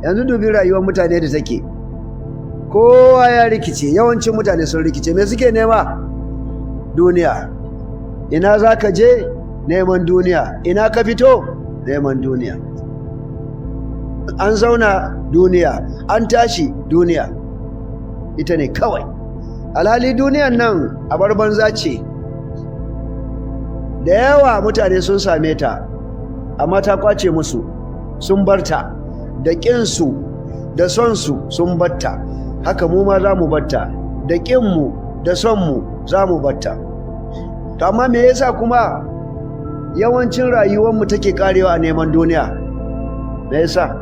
Yanzu dubi rayuwar mutane da take. Kowa ya rikice, yawancin mutane sun rikice. Me suke nema? Duniya. Ina za ka je? Neman duniya. Ina ka fito? Neman duniya. An zauna duniya, an tashi duniya. Ita ne kawai. Alhali duniyan nan abar banza ce. Da yawa mutane sun same ta, amma ta kwace musu, sun barta, da ƙinsu da sonsu sun batta. Haka mu ma za mu batta, da ƙinmu da sonmu za mu batta. To amma me yasa kuma yawancin rayuwarmu take karewa a neman duniya? Me yasa?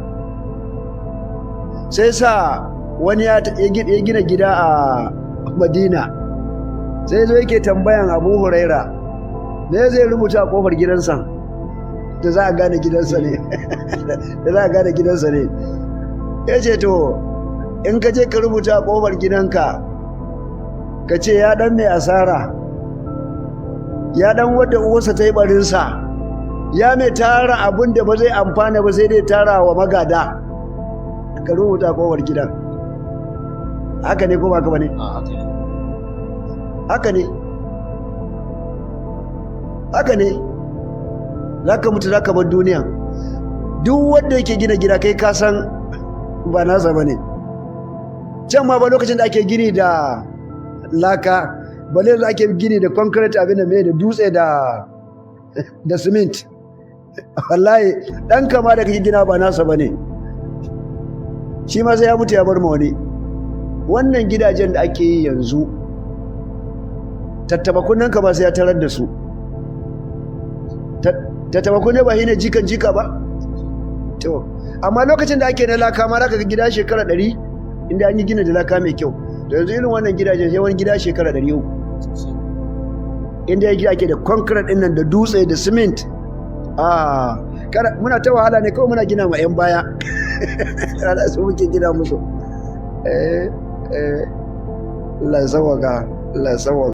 Sai sa wani ya gina gida a Madina, sai zo yake tambayan Abu Huraira me zai rubuta a kofar gidansa da za a gane gidansa ne, da za a gane gidansa ne. Ya ce, to in ka je ka rubuta a kofar gidanka, ka ce, ya dan mai asara, ya dan wadda uwarsa ta yi barinsa, ya mai tara abin da ba zai amfana ba sai dai tara wa magada. Ka rubuta kofar gidan. Haka ne ko ba haka ba ne? Haka ne, haka ne. Za ka mutu, za ka bar duniya. Duk wanda yake gina gida, kai ka san ba nasa ba ne. Can ma ba lokacin da ake gini da laka, balle da ake gini da concrete, abin da mai da dutse da cement. Wallahi dan kama da kake gina ba nasa ba ne, shi ma sai ya mutu ya bar ma wani. Wannan gidajen da ake yi yanzu, tattaba kunnanka ba sai ya tarar da su. Tattaba kunne ba shine jikan jika ba. To amma lokacin da ake na laka ma, zaka ga gida shekara 100 inda an yi gina da laka mai kyau. To yanzu irin wannan gidajen, sai wani gida shekara 300. Inda yake ake da concrete din nan, da dutse da cement, ah, muna ta wahala ne kawai, muna gina ma 'yan baya, su muke gina musu. Eh eh, Allah ya sawaka, Allah ya sawaka.